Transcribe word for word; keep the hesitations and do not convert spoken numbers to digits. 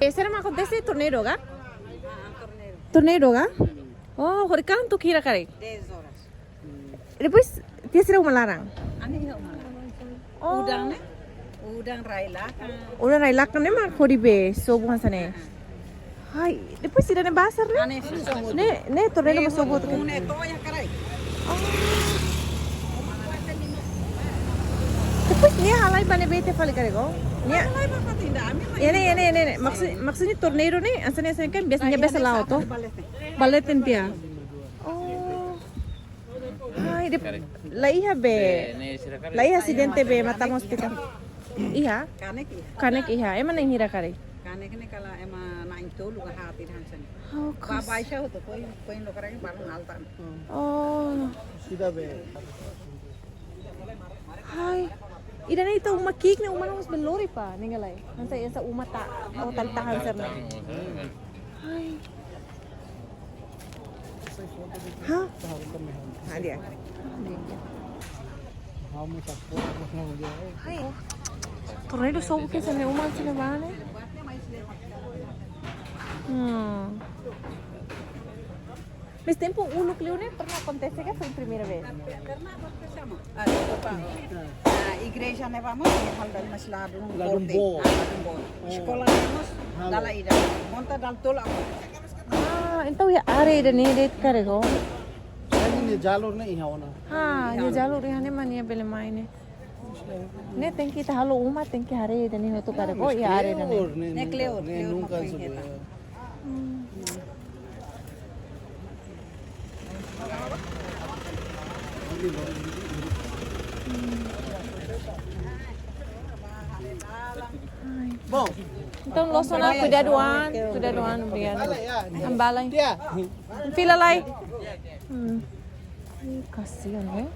Eh, será mak akontese torneiru ka? Torneiru ka? Oh, horikan to'o hira karik? Dez horas. Depois, tiha sira uma laran? Ami iha uma laran. Oh. Udan ne'e? Udan rai lakan. Udan rai lakan ne'e mak hodi bá sobu hanesan ne'e. Hai, depois ida-ne'e basar ne'e? Ane, susah. Ne'e, ne'e torneiru mak sobu. Ne'e to'o iha karai. Oh. Depois nia halai ba ne'ebé tiha fali karik? Nia. Halai ba fatin ida, ami mai. Ne'e, ne'e, ne'e, ne'e. Maksud, maksudnya torneiru ne'e, hanesan ne'e, hanesan ne'e kan biasa nia bá iha ne'e la'o to'o. Baleten tiha. Oh. Ai, de, la iha be. La iha asidente be, matan hospital. Iha? Kanek iha. Kanek iha. Ema na'in hira karik? Kanek ne'e kala ema na'in tolu ka haat ida hanesan ne'e. Oh, ba kos. Baixa hotu, foin, foin loke karik balun alta. Oh. Sida be. Hai. Ida-ne'e ita uma ki'ik ne'e uma ne'e mós bele lori pa, ne'e ka lae. Hanesan ida uma ta, oh, tal tahan ser ne'e. Hai. Hah? Ah, dia. Hai. Torneiru sobu ke sene uma sene bane. Hmm. Mas tempu uluk liu ne'e pernah akontese ka foin primeira vez? Pernah akontese, amor. Ah, deskulpa. Ah, igreja ne'ebá mós, iha hal dari mas ladún. Ladún forte. Boot. Ah, ladún boot. Oh. Eskola ne'e mós, halo. Dala ida. Monta dala tolu, amor. Ah, entaun iha área ida-ne'e de'it karik? Ne'e nia jalur ne'e iha ona. Ah, nia jalur iha ne'e mak nia bele mai ne'e. Ne'e tenke ita halo uma, tenke haree ida-ne'e hotu karik. Oh, iha área ida-ne'e. Ne'e kleur, ne'e kleur nunka mak foin heta. Hmm. Bom. Entaun, loos ona, kuidadu an, kuidadu an, obrigada. Hambalai. Fila lai. Hmm. Ih, kasihan, eh.